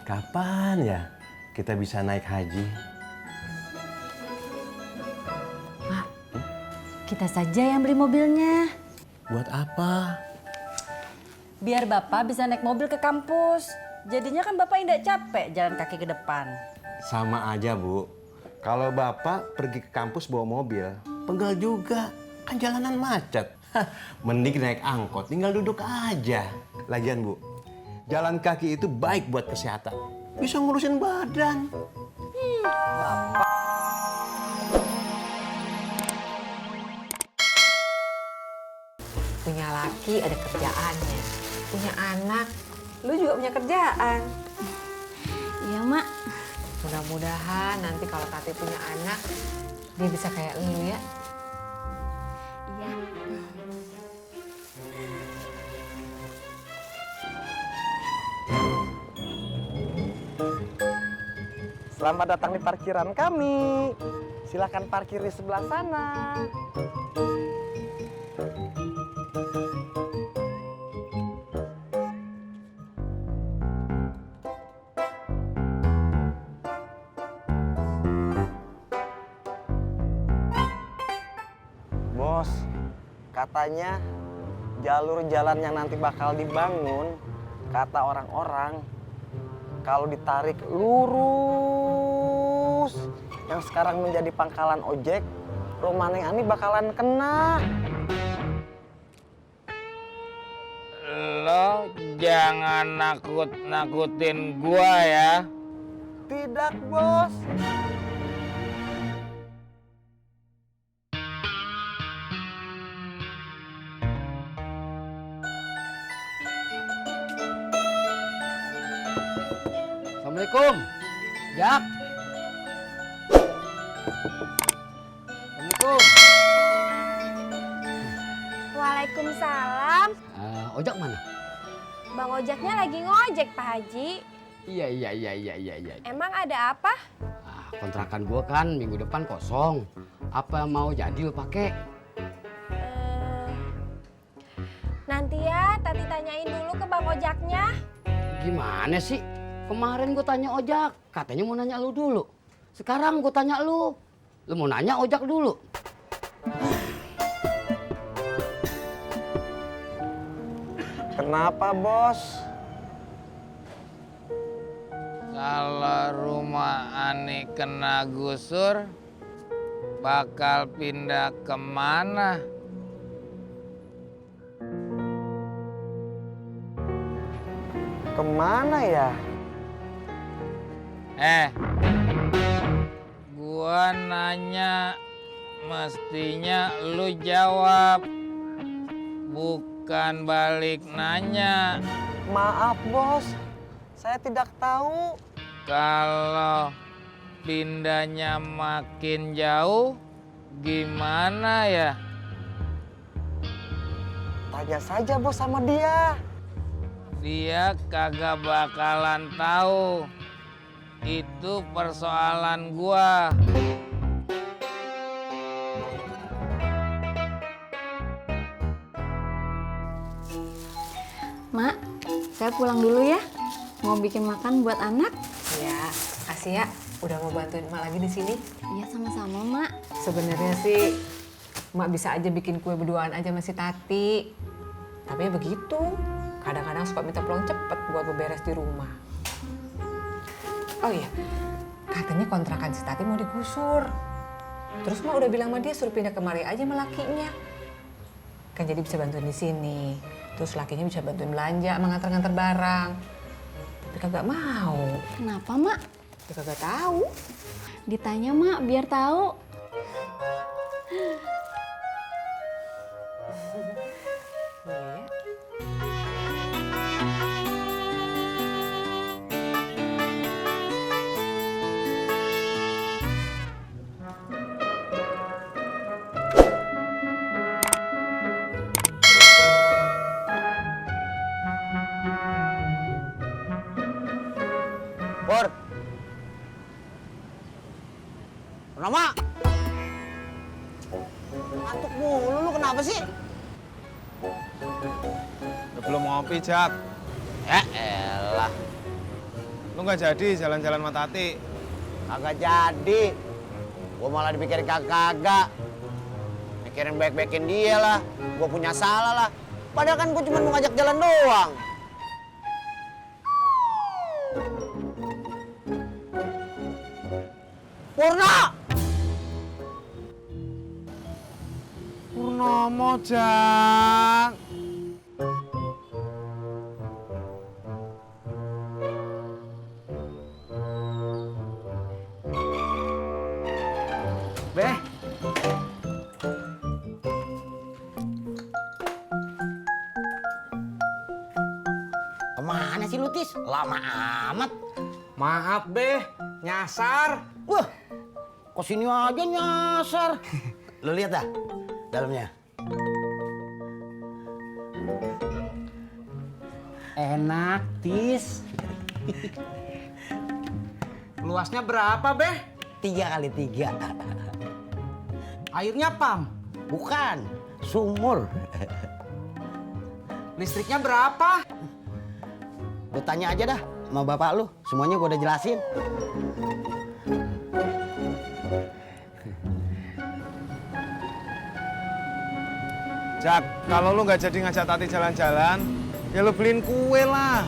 Kapan ya kita bisa naik haji? Pak, kita saja yang beli mobilnya. Buat apa? Biar Bapak bisa naik mobil ke kampus. Jadinya kan Bapak tidak capek jalan kaki ke depan. Sama aja, Bu. Kalau Bapak pergi ke kampus bawa mobil, penggal juga. Kan jalanan macet. Mending naik angkot, tinggal duduk aja. Lagian, Bu, jalan kaki itu baik buat kesehatan. Bisa ngurusin badan. Punya laki ada kerjaannya, punya anak, lu juga punya kerjaan. Iya, Mak. Mudah-mudahan nanti kalau Tati punya anak, dia bisa kayak lu ya. Iya. Selamat datang di parkiran kami. Silakan parkir di sebelah sana. Bos, katanya jalur jalan yang nanti bakal dibangun, kata orang-orang, kalau ditarik lurus, yang sekarang menjadi pangkalan ojek, rumah Neng Ani bakalan kena. Lo jangan nakut-nakutin gua ya. Tidak, bos. Assalamualaikum, Jak. Assalamualaikum. Waalaikumsalam. Ojak mana? Bang Ojaknya lagi ngojek, Pak Haji. Iya. Emang ada apa? Kontrakan gua kan minggu depan kosong. Apa mau jadi lo pakai? Nanti ya, Tati tanyain dulu ke Bang Ojaknya. Gimana sih? Kemarin gua tanya Ojak, katanya mau nanya lu dulu. Sekarang gua tanya lu. Lu mau nanya Ojak dulu. Kenapa, bos? Kalau rumah Ani kena gusur, bakal pindah kemana? Kemana ya? Gua nanya, mestinya lu jawab, bukan balik nanya. Maaf, bos. Saya tidak tahu. Kalau pindahnya makin jauh, gimana ya? Tanya saja, bos, sama dia. Dia kagak bakalan tahu. Itu persoalan gua. Mak, saya pulang dulu ya. Mau bikin makan buat anak. Ya, kasih ya. Udah mau bantuin emak lagi di sini. Iya, sama-sama, Mak. Sebenarnya sih emak bisa aja bikin kue berduaan aja sama si Tati. Tapi ya begitu. Kadang-kadang suka minta pulang cepet buat beberes di rumah. Oh iya, katanya kontrakan si Tati mau digusur. Terus emak udah bilang sama dia suruh pindah kemari aja sama lakinya. Kan jadi bisa bantuin di sini. Terus lakinya bisa bantuin belanja, mengantar-ngantar barang. Tapi kagak mau. Kenapa, Mak? Ya kagak tahu. Ditanya, Mak, biar tahu. Iya. Pur. Nama. Ngantuk mulu, lu kenapa sih? Belum ngopi, Jak. Ya elah. Lu nggak jadi jalan-jalan sama Tati? Kagak jadi. Gua malah dipikirin kagak. Mikirin baik-baikin dia lah. Gua punya salah lah. Padahal kan gua cuma mau ngajak jalan doang. Purna! Purnomo, Jak. Beh. Kemana sih lu, Tis? Lama amat. Maaf, Beh. Nyasar. Wah, kok sini aja nyasar. Lu lihat dah dalamnya. Enak, Tis. Luasnya berapa, Beh? 3x3. Airnya pam. Bukan, sumur. Listriknya berapa? Lu tanya aja dah sama bapak lu. Semuanya gua udah jelasin. Jak, kalau lu nggak jadi ngajak Tati jalan-jalan, ya lu beliin kue lah.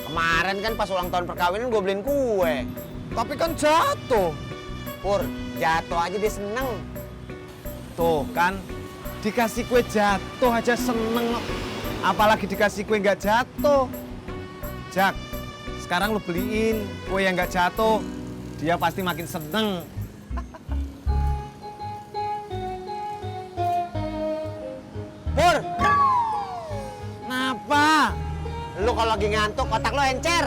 Kemarin kan pas ulang tahun perkawinan gua beliin kue. Tapi kan jatuh. Pur, jatuh aja dia seneng. Tuh kan, dikasih kue jatuh aja seneng. Apalagi dikasih kue nggak jatuh. Jak, sekarang lu beliin kue yang nggak jatuh. Dia pasti makin seneng. Pur, Kenapa? lu kalau lagi ngantuk otak lu encer.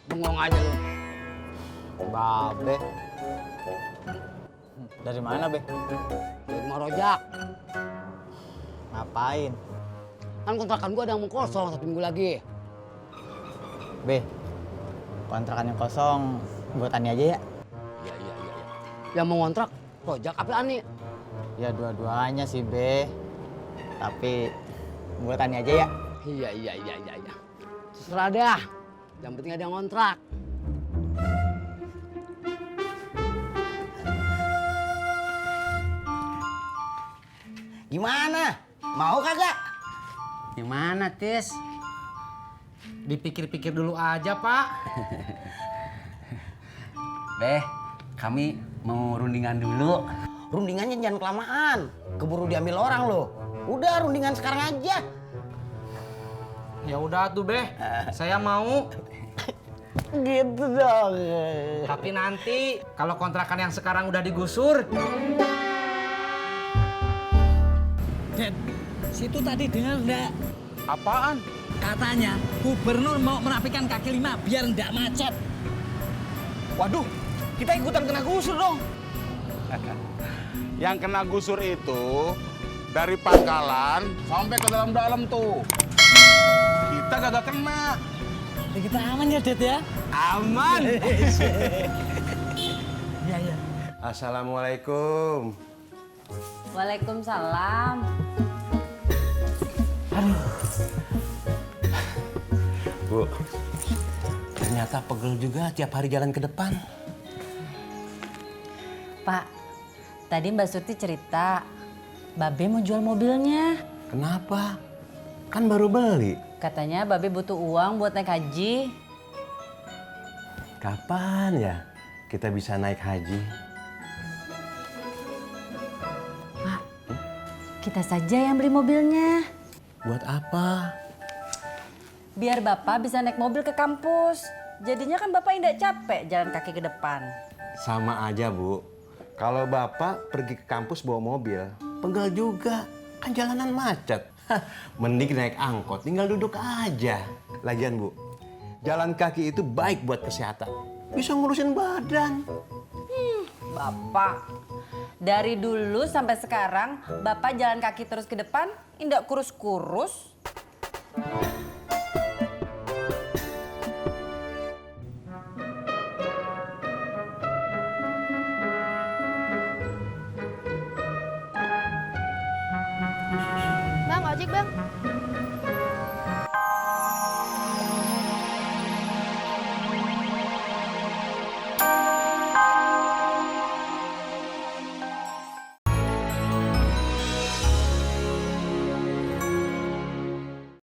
Bengong aja lu. Babe. Dari mana, Beh? Dari rumah rojak. Ngapain? Kan kontrakan gua ada yang mau kosong 1 minggu lagi. Beh, kontrakan yang kosong buat Ani aja ya? Iya. Yang mau ngontrak rojak apa Ani? Ya dua-duanya sih, Beh. Tapi buat Ani aja ya? Iya. Terserah dah. Yang penting ada yang ngontrak. Gimana? Mau kagak? Gimana, Tis? Dipikir-pikir dulu aja, Pak. Beh, kami mau rundingan dulu. Rundingannya jangan kelamaan. Keburu diambil orang loh. Udah rundingan sekarang aja. Ya udah tuh, Beh. Saya mau. Gitu dong. Tapi nanti kalau kontrakan yang sekarang udah digusur. Dad, situ tadi dengar enggak? Apaan? Katanya gubernur mau merapikan kaki lima biar enggak macet. Waduh, kita ikutan kena gusur dong. Yang kena gusur itu dari pangkalan sampai ke dalam-dalam tuh. Kita kagak kena. Ya, kita aman ya, Dad ya? Aman. Iya. Assalamualaikum. Waalaikumsalam. Bu, ternyata pegel juga tiap hari jalan ke depan. Pak, tadi Mbak Surti cerita, Babe mau jual mobilnya. Kenapa? Kan baru beli. Katanya Babe butuh uang buat naik haji. Kapan ya kita bisa naik haji? Pak, kita saja yang beli mobilnya. Buat apa? Biar Bapak bisa naik mobil ke kampus. Jadinya kan Bapak tidak capek jalan kaki ke depan. Sama aja, Bu. Kalau Bapak pergi ke kampus bawa mobil, pegel juga. Kan jalanan macet. Mending naik angkot, tinggal duduk aja. Lagian, Bu, jalan kaki itu baik buat kesehatan. Bisa ngurusin badan. Bapak, dari dulu sampai sekarang Bapak jalan kaki terus ke depan, tidak kurus-kurus. Bang, ojek bang.